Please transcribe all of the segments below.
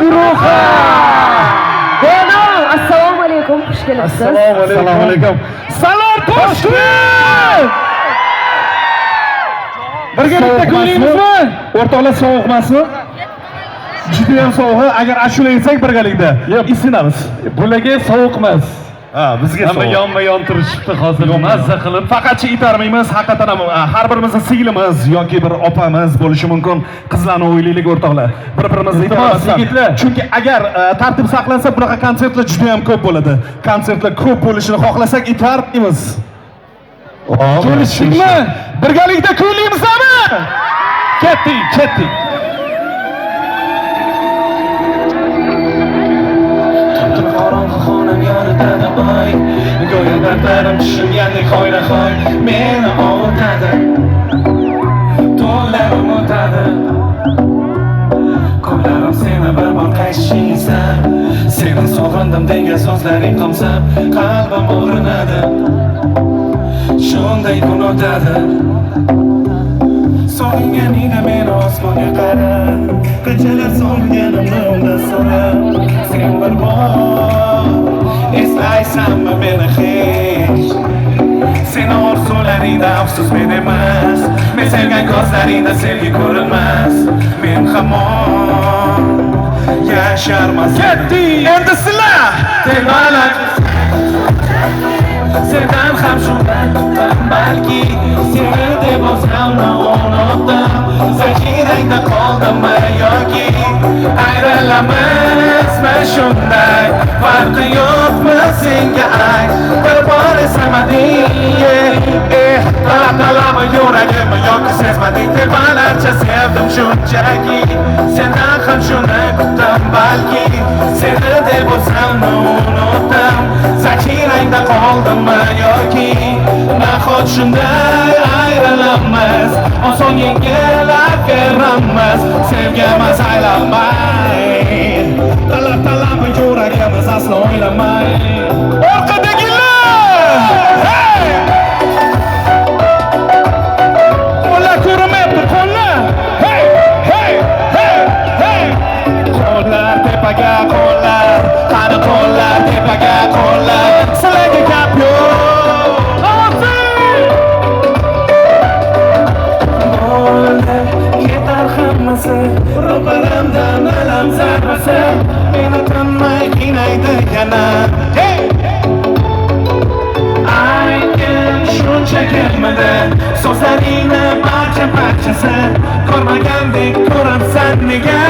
Guruhi. Bono, assalomu alaykum, xush kelibsiz. Assalomu alaykum. Salom, Toshkent! Birgalikda kuylaymizmi? O'rtoqlar, sovuq emasmi? Juda ham sovuq. Agar ashula aytsak birgalikda isinamiz. Bularga sovuq emas. Ha, bizga Hamma sovuq. yonma-yon turishibdi hozir. Mazza qilib. Faqatchi itarmaymiz, haqiqatan ham har birimizni singlimiz yoki bir opamiz bo'lishi mumkin. Qizlarni o'ylaylik, o'rtoqlar. Bir-birimizni Iltimos, itarmasdan. yigitlar. Chunki agar tartib saqlansa, bunaqa konsertlar juda ham ko'p bo'ladi. Konsertlar ko'p bo'lishini xohlasak, itarmaymiz. Kelishdikmi? Birgalikda kuylaymizmi? Ketdik, ketdik. Qorong'i xonam yoritadi oy, go'yo dardlarim tushungandek hoynahoy meni ovutadi, tunlarim o'tadi, kunlarim seni bir bor qaytishing eslab, seni sog'indim degan so'zlaring qo'msab qalbim og'rinadi, shunday kun o'tadi. Sog'inganingda meni osmonga qara, qanchalar sog'inganimni undan so'ra, sen bir bor eslaysanmi meni hech, seni orzularingda afsus men emas, men sevgan ko'zlaringda sevgi ko'rinmas, men hamon yasharmas. Ketdik. Endi sizlar Tevalar sendan ham shundan balki seni deb o'zimni unutdim, zaxirangda qoldimmi yoki ayrilamizmi shunday, farqi yo'qmi senga ay, bir bor eslamading, talab talab yuragimni yoki sezmading, tevalarcha sevdim shunchaki, sendan ham shuni kutdim balki, seni deb o'zimni unutdim, zaxirangda qoldimmi yoki nahot shunday ayrilamiz, oson yengil beramiz, sevgimiz aylanmay, talab talab yuragimiz aslo o'ylamay. Orqadagilar! Hey! Qo'llar ko'rinmayapti, qo'llar! Hey! Hey! Hey! Hey! Qo'llar tepaga, qo'llar, qani qo'llar tepaga, qo'llar. Sizlarga gap yo'q. Ovoz! Bo'ldi, ketar hammasi, ro'paramdan alam zarrasi, meni tinmay qiynaydi yana. Aytgin shuncha kelmidi, so'zlaringni parcha parchasi, ko'rmagandek ko'ribsan nega?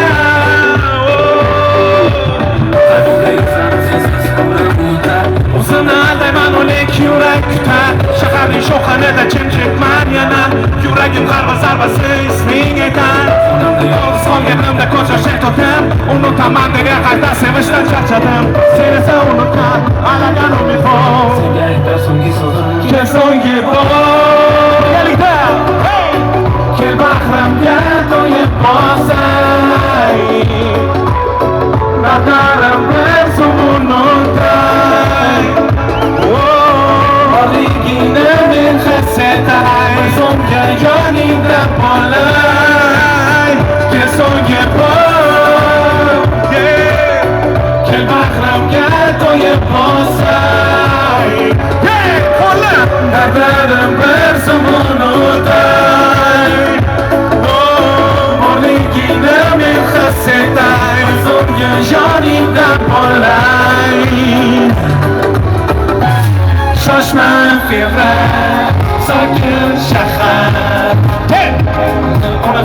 O'zimni aldayman, o'lik yurak kutar, shaharning sho'xonida chimchitman yana, yuragim g'arba zarbasi isming aytar. Yolg'iz qolganimda ko'z yoshim to'kib, unutaman degan qayta sevishdan charchadim, sen esa unutma, alagan umidvor. Senga aytar so'nggi so'zim. Kel so'nggi bor. Birgalikda! Hey! Kel bag'rimga to'yib bosay, dardlarim bir zum unutay, borligingni men his etay, bir so'nggi yoningda bo'lay. Kel so'nggi bor, kel bag'rimga to'yib bosay, Hey! Qo'llar! dardlarim bir zum unutay, borligingni men his etay, so'nggi yoningda bo'lay. Shoshma fevral, sokin shahar, Hey! uni